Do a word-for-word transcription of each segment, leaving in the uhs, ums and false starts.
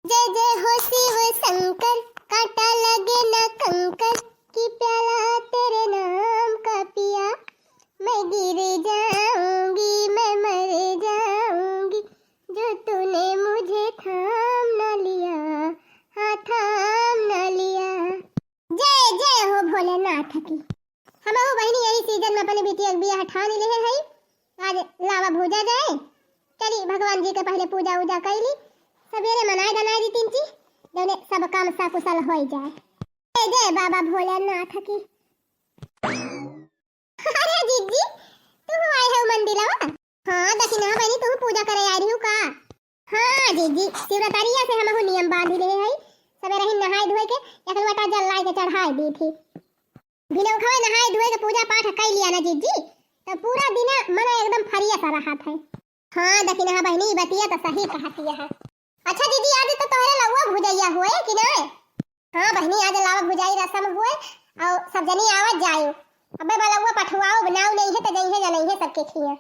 जय जय हो शिव शंकर, कांटा लगे ना कंकर, कि प्याला तेरे नाम का पिया, मैं गिर जाऊंगी, मैं मर जाऊंगी, जो तूने मुझे थाम ना लिया, हाँ थाम ना लिया। जय जय हो भोलेनाथ की। हमहू बहिनी यही सीजन में अपने बिटिया के बियाह ठान लेहे हई। आज लावा भूजा जाए, चली भगवान जी के पहले पूजा उजा कैली, सबेरे मनाए धनाए दी तीन चीज, जौने सब काम सकुशल होई जाए। जय जय बाबा भोलेनाथ की। अरे जिज्जी, तू आए हो मंदिरवा? हाँ दखिनहा बहिनी, तू पूजा करे आई रही हो का? हाँ जिज्जी, शिवरात्रिया से हमहू नियम बांधी रहे हई, सबेरे ही नहाए धोए के एक लोटा जल लाए के चढ़ाए दी थी। बिना उठवे नहाए धोए के पूजा पाठ कर लिया ना जिज्जी, तो पूरा दिन मन एकदम फरिया सा रहत है। हाँ दखिनहा बहिनी, ई बतिया तो सही कहती है। अच्छा जिज्जी, आज तो तोहरे लउआ भुजैया हुए कि ना? हाँ बहिनी, आज लावा भुजाई रसम हुए और सब जनी आवत जायो। अबे बलउआ पठुआओ, नाव नहीं है तो जइहे जनइहे सबके खिया।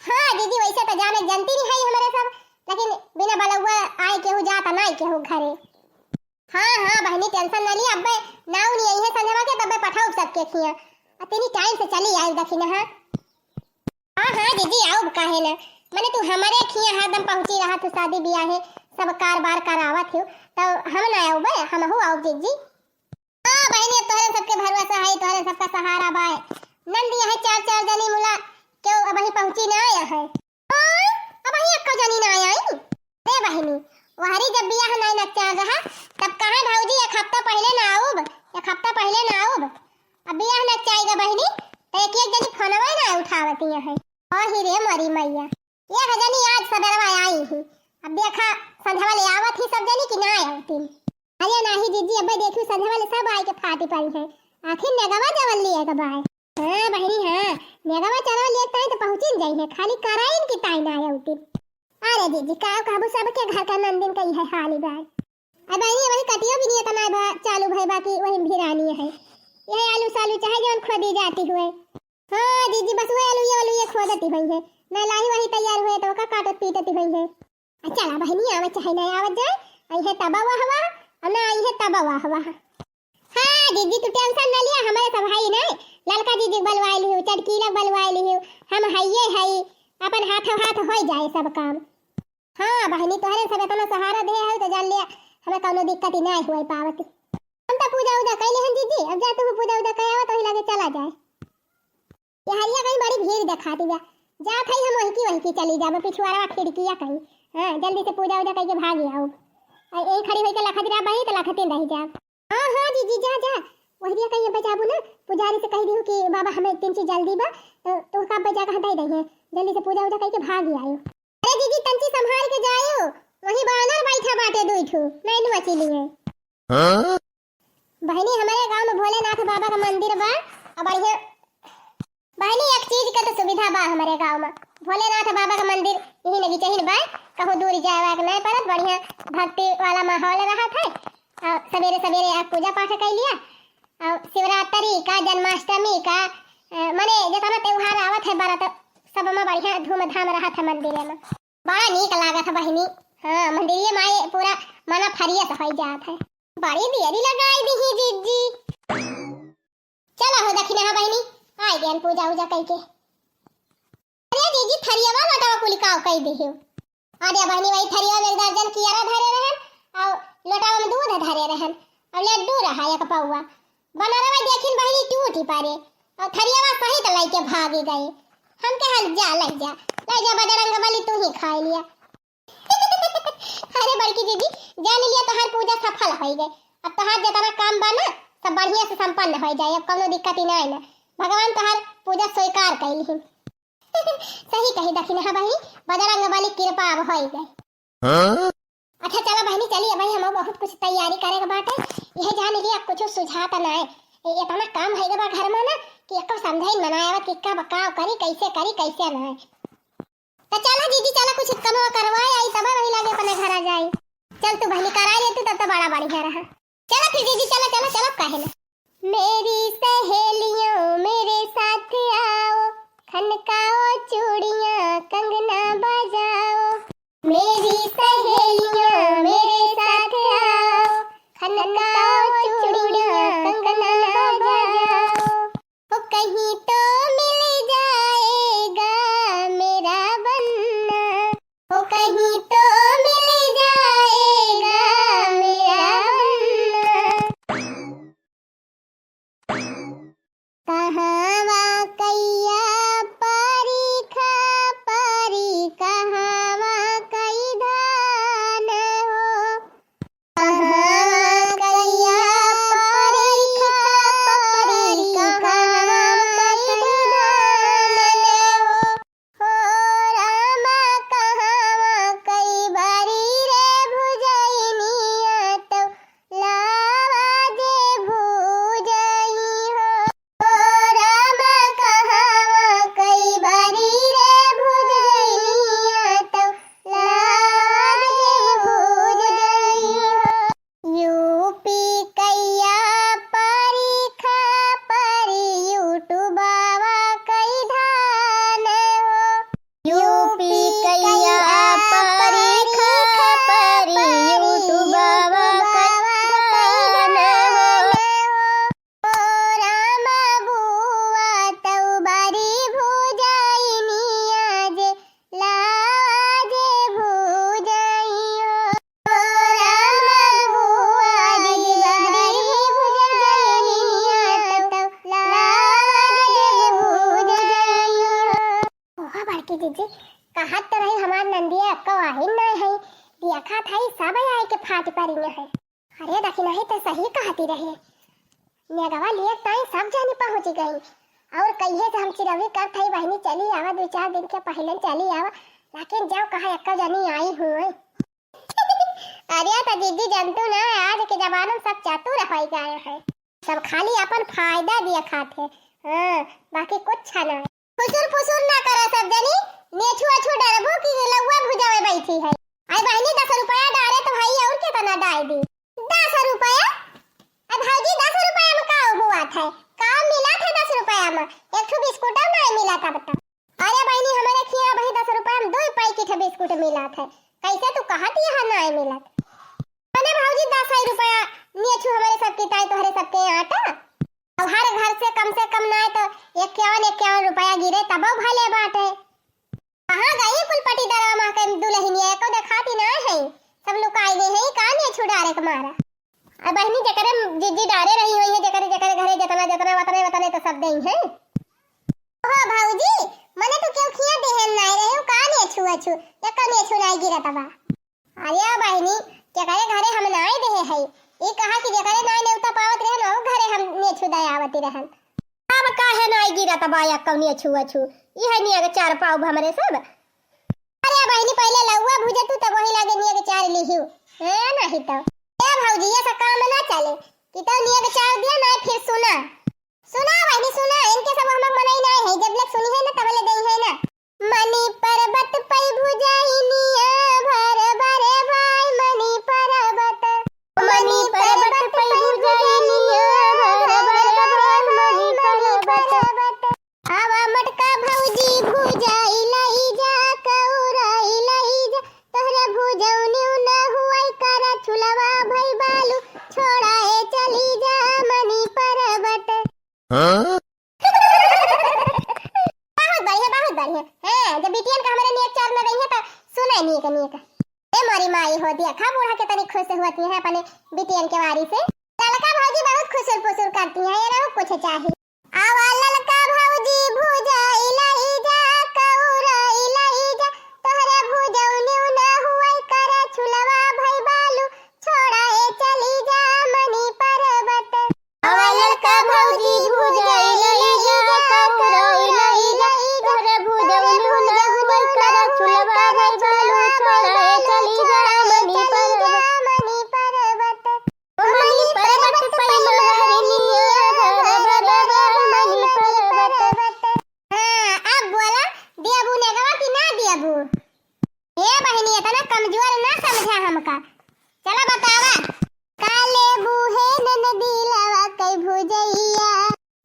हाँ जिज्जी, वैसे तो जाने जनती नहीं है हमारे सब, लेकिन बिना बलउआ आए केहू जाता ना केहू घरे। हाँ हाँ बहिनी, tension ना ली, अबे नाव नहीं आई है संझवा के, तबे पठाउब सबके खिया। आ तेनी time से चली आए दखिनहा। हाँ हाँ जिज्जी, आउब काहे ना, मने तू हमारे खिया हरदम पहुँची रहा, तू शादी बियाहे सब कारबार करावत हो, तो हम ना आउबे, हमहू आउब जिज्जी। हाँ बहिनी, अब तोहरे सबके भरोसा है, तोहरे सबका सहारा बाय। नंद यहाँ चार चार जनी मुला, केहू अबही पहुँची ना आया है। हाँ, अबही एक्को जनी ना आई। अरे बहिनी, वहरी जब बियाह नहीं नचार रहा, तब कहा भौजी एक हफ्ता पहले ना आउब, एक हफ्ता पहले ना आउब। अब बियाह नचाएगा बहिनी, तो एक एक जनी फोनवा ना उठावती है। ओ ही रे मोरी मैया, ये जनी आज सबेरवा आई ही। अब देखा, संझवा ले आवत ही सब जनी कि ना आवती। अरे नाही जिज्जी, अबे देखी संझवा ले सब आई के फाटी पड़ी है। आखिर नेगवा जवन लिए के बाय। हाँ बहिनी हाँ, नेगवा चरवा लिए ताई तो पहुँची न जाई है, खाली कराइन की ताई ना आवती। अरे जिज्जी, का कहबू, सबके घर का नंदिन का यह हाल ही बाय। अब बहिनी वही कटियो भी नहीं इतना भा, चालू भय बाकी वही भिरानी है। यह आलू सालू चाहे जवन खोदी जाती हुए। हाँ जिज्जी, बस वही आलू ये वालू ये खोदती हुई है, ना लाही वही तैयार हुए तो ओका काटत पीटती हुई है। आ चला बहिनी, आवे चाहे ना आवत जाए, आई है तबा वाह वाह, और ना आई है तबा वाह वाह। हाँ जिज्जी, तू tension ना लिया, हमारे सब हई ना, ललका जिज्जी बलवाए लियो, चटकीला बलवाए लियो, हम हइये हई, अपन हाथों हाथ होई जाए सब काम। हाँ बहिनी, तोहरे सब इतना सहारा दे है तो जान लिया, हमें कौनो दिक्कत ही ना हुई पावत। हम तो पूजा उजा कैले हन जिज्जी, अब जा तू पूजा उजा कर आवा तो ही लगे चला जाए। ये हरिया कहीं बड़ी भीड़ दिखाती बा, जात है हम वही की वही की चली जाबो, पिछुआरा खिड़किया कहीं। हाँ, जल्दी से पूजा उजा करके भाग आओ। आ, यही खड़ी होई के लखत रह बही तो लखते रह जाब। हाँ हाँ जिज्जी, जा जा, वही कहीं बजाबू ना, पुजारी से कह दियो कि बाबा हमें तीन चीज जल्दी बा, तो तू का बजा कहाँ दे दे, जल्दी से पूजा उजा करके भाग आयो। अरे जिज्जी, तंची संभाल के जायो, वही बानर बैठा बाटे दुई ठो, नहीं नुआ चिली है। हाँ? बहिनी, हमारे गांव में भोलेनाथ बाबा का मंदिर बा, और बढ़िया बहिनी, एक चीज का तो सुविधा बा हमारे गांव में, भोलेनाथ बाबा का मंदिर यही नगीचहिन बा, कहूँ दूर जाए वाए के नहीं पड़त, बढ़िया भक्ति वाला माहौल रहत है। और सवेरे सवेरे आप पूजा पाठ कर लिया, और शिवरात्रि का, जन्माष्टमी का, अ, मने जितना त्योहार आवत है बड़ा, तो सब में बढ़िया धूमधाम रहत है मंदिर में। बड़ा नीक लागत है बहिनी। हाँ, मंदिरिये माई पूरा मना फरियत होई जात है। बड़ी देरी लगाई दी ही जीजी। चला हो दखिनहा बहिनी, आइ गयन पूजा उजा कइके। अरे जीजी, थरियवा लोटवा कुल काव कइ देहे हो। अरे बहिनी, वही थरियवा में एक दर्जन कियारा धरे रहन, और लोटवा में दूध धरे रहन, और लड्डू रहा एक पौवा। बनरवा देखिन बहिनी टूटी परे, और थरियवा सहित लइके भागी गए। हम कहल जा लइ जा, लइ जा बजरंग बली तू ही खाइ लिया। अरे बड़की जीजी, जान लिया तोहार पूजा सफल होइ गए। अब तोहार जितना काम बा ना, सब बढ़िया से संपन्न होइ जाए, अब कौनो दिक्कत ही ना है ना। भगवान तोहार पूजा स्वीकार कइलिहिन। सही कही दखिनहा बहिनी, बजरंग बली कृपा अब होइ गए। हाँ? अच्छा चला बहिनी, चली अब हम बहुत कुछ तैयारी करे के बाटे। यह जान लिया कुछ सुझात ना है। ए, इतना काम है बा घर में ना कि एको समझे में ना आवत कि कब का करी, कैसे करी, कैसे ना। तो चला जीजी, चला कुछ कमवा करवाए आई, तब वही लागे अपने घर आ जाए। चल तू बहिनी करा ले तू, तब तो बड़ा बढ़िया रहा। चला फिर जीजी, चला, चला, चला, काहे ना। मेरी सहेलियों मेरे साथ आओ, खनकाओ चूड़ियां कंगना बजाओ। मेरी सहेलियां मेरे के फाट परिया है। अरे दखिनही त सही कहती रहे, नेगवा लिए ताई सब जानी पहुँच गई। और कहिए से हम चिरौरी करत हई बहिनी, चली आवा, दो चार दिन के पहिले चली आवा, लेकिन जब कहा एक्को जनी आई हुई। अरे त जीजी जनतू ना, आज के जमाना में सब चतुर होइ गए हैं, सब खाली अपन फायदा दिया खाते। हाँ, बाकी कुछ ना। फुसुर फुसुर ना करा सब जनी, नेछू अछू डरबू कि लउआ भुजावे बैठी है। आई बहिनी, दस रुपया डारे तो भाई और केतना डार दी? दस रुपया? अब भौजी, दस रुपया में का हुआ था? का मिला था दस रुपया में? एक ठो बिस्कुट नहीं मिला था, बताओ। अरे बहिनी, हमारे खिया भाई दस रुपया में दो पैकेट बिस्कुट मिला था, कैसे तू कहत यहाँ नहीं मिला? अरे भौजी, दस रुपया नेछू हमारे सबके ताई, तोहरे सबके आटा। अब हर घर से कम से कम ना तो इक्यावन, इक्यावन रुपया गिरे तबो भले बाटे। कहाँ गई कुल पटीदारवा माँ के दुल्हनिया, एको देखाती ना है, सब लुकाई गई है, का नेछू डारे के मारा। अब बहिनी, जेकरे जीजी डारे रही हुई है, जेकरे, जेकरे घरे जितना, जितना, वतने, वतने तो सब देई है। ओहो भौजी, मने तू केहू खिया देहे नाई रहे, का नेछू अछू, एको नेछू नाई गिरत बा। अरे बहिनी, जेकरे घरे हम नाई देहे हई, ई कहा कि जेकरे नाई नेवता पावत रहे ना, वो घरे हम नेछू दयावती रहन। अब काहे नाई गिरत बा या कौनी अछू अछू? ई है निया के चार पाव हमरे सब। अरे बहिनी, पहिले लउआ भुजे तू, तब वही लागे निया के चार लिहियो। ए, नहीं तो। ए भौजी, ये सब काम ना चले। कि तो निया के चार दिया ना, फिर सुना। सुना बहिनी, सुना, इनके सब हम मनई नाई है, जब लग सुनी है ना, तब ले देई है ना। मनी पर्वत पै भुजैनिया भर भरे भाई, मनी पर्वत। मनी पर्वत पै भुजैनिया भर भरे भाई, मनी पर्वत। आवा मोटका भौजी भुजाई लई जा, कौराई लई जा, तोहरे भुजौनी न हुआई करा चुलवा भई बालू, छोड़ाए चली जा मनी पर्वत। हाँ? बहुत बढ़िया, बहुत बढ़िया। हाँ, जब बिटियन का हमारे नियत चार में रही है तो सुने नीक नीक। ए मोरी माई हो, देखा बूढ़ा के तनी खुश होती है अपने बिटियन के वारी से। ललका भौजी बहुत खुसुर फुसुर करती है, ये रहू कुछ चाही। आवा ललका भौजी भुजाई लई जा, कौराई लई जा, तोहरे भुजौनी न हुआई करा चुलवा भई बालू, छोड़ाए चली जा मनी पर्वत। आवा ललका भौजी भुजाई लई जा, कौराई लई जा, तोहरे भुजौनी न हुआई करा चुलवा भई बालू, छोड़ाए चली जा मनी पर्वत। मनी पर्वत पै महरनिया भर भरे भाई मनी पर्वत। हाँ, अब बोला, दियाबू नेगवा कि ना दियाबू? ए बहिनी, इतना कमजोर ना समझा हमका। चला बतावा। काले बूहे नन दिलवा कई भुजैया,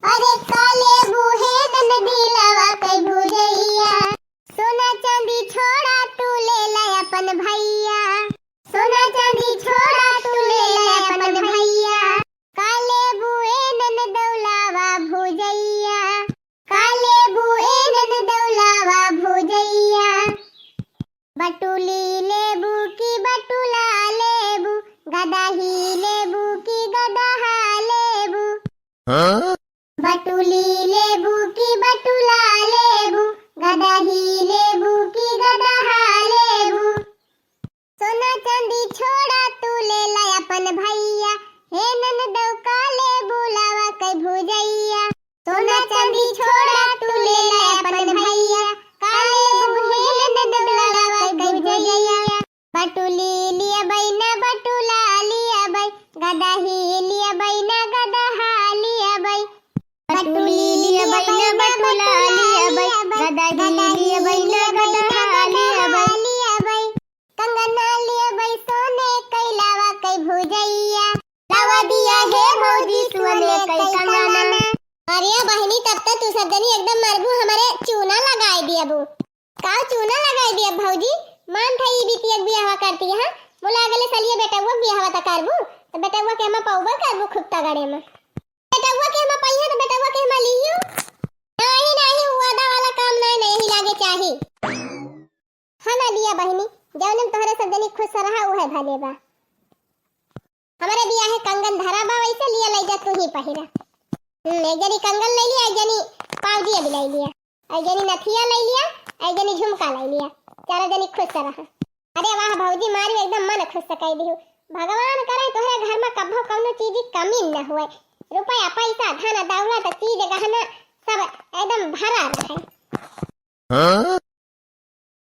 अरे काले बूहे नन दिलवा कई भुजैया, सोना चांदी छोड़ा तू ले ला अपन भैया, सोना चांदी छोड़ा तू ले ला अपन भैया। काले बूहे नन दौलावा भुजैया, काले बूहे नन दौलावा भुजैया। बटुली लेबू की बटुला लेबू, गदही लेबू की गदहा लेबू। हाँ? बटुली लेबू की बटुला लेबू, गदही लेबू की गदहा लेबू। सोना चांदी छोड़ा तू ले ला अपन भैया, हे ननदौ काले बुलावा कई भुजैया। सोना चांदी छोड़ा तू ले ला अपन भैया, काले बूहे ननदौ बुलावा कई भुजैया। बटुली लिया बैना बटुला लिया बै, गदही लिया बैना गदहा लिया बै। बटुली लिया बैना बटुला लिया बै, गदही लिया बैना गदहा लिया बै। कंगना लिया बै सोने कई लावा कई भुजैया। लावा दिया हे भौजी सोने कई कंगना। अरे बहिनी, तब त तू सब जनी एकदम मरबू, हमरे चूना लगाए दियबू। का चूना लगाए दिया भौजी? मान था ई बिटिया के बियाहवा करती है, मुला अगले सलिए बेटउआ के बियाहवा त करबू, त बेटउआ के हमा पौबा करबू खूब तगड़े में। बेटउआ के हमा पइहे त बेटउआ के हमा लिहियो। नाही, नाही, उ वादा वाला काम नाही, नाही लागे चाही। हाँ ना लिया बहिनी, जौने में तोहरे सब जनी खुश रहा, उहे भले बा। हमरे बियाहे कंगन धरा बा, वैसे लिया लई जा, तू ही पहिरा। हम्म, एक जनी कंगन लई लिया, एक जनी पावजी अभी लई लिया, एक जनी नथिया लई लिया, एक जनी झुमका लई लिया। चारों जनी खुश रहा। अरे वाह भौजी, मारी एकदम मन खुश कई दिहू। भगवान करे तोहरे घर में कभो कौनो चीज की कमी न होए। रुपया, पैसा, धन, दौलत, चीज, गहना सब एकदम भरा रहे। हाँ?